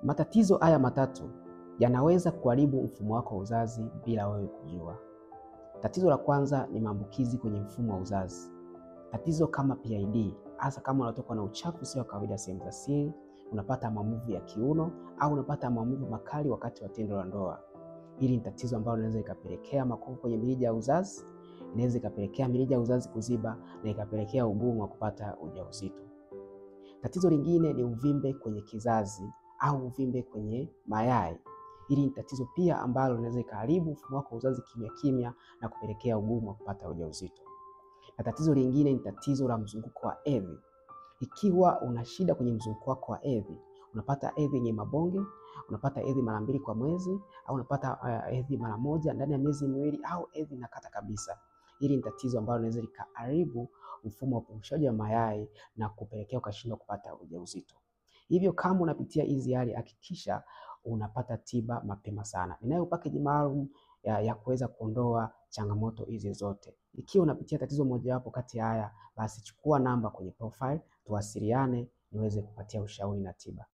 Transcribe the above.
Matatizo haya matatu yanaweza kuharibu mfumo wako wa uzazi bila wewe kujua. Tatizo la kwanza ni maambukizi kwenye mfumo wa uzazi. Tatizo kama PID, hasa kama unatokwa na uchafu usio wa kawaida sehemu za siri, unapata maumivu ya kiuno au unapata maumivu makali wakati wa tendo la ndoa. Hili ni tatizo ambalo linaweza ikapelekea makovu kwenye mirija ya uzazi, inaweza ikapelekea mirija ya uzazi kuziba na ikapelekea ugumu wa kupata ujauzito. Tatizo lingine ni uvimbe kwenye kizazi au uvimbe kwenye mayai. Hili ni tatizo pia ambalo linaweza ikaharibu mfumo wako wa uzazi kimya kimya na kupelekea ugumu wa kupata ujauzito. Na tatizo lingine ni tatizo la mzunguko wa hedhi. Ikiwa una shida kwenye mzunguko wako wa hedhi, unapata hedhi yenye mabonge, unapata hedhi mara mbili kwa mwezi au unapata hedhi mara moja ndani ya miezi miwili au hedhi inakata kabisa. Hili ni tatizo ambalo linaweza likaharibu mfumo wa upumuishaji wa mayai na kupelekea ukashindwa kupata ujauzito. Hivyo kama unapitia hizi hali, hakikisha unapata tiba mapema sana. Ninayo package maalum ya kuweza kuondoa changamoto hizi zote. Ikiwa unapitia tatizo mojawapo kati ya haya, basi chukua namba kwenye profile, tuwasiliane niweze kupatia ushauri na tiba.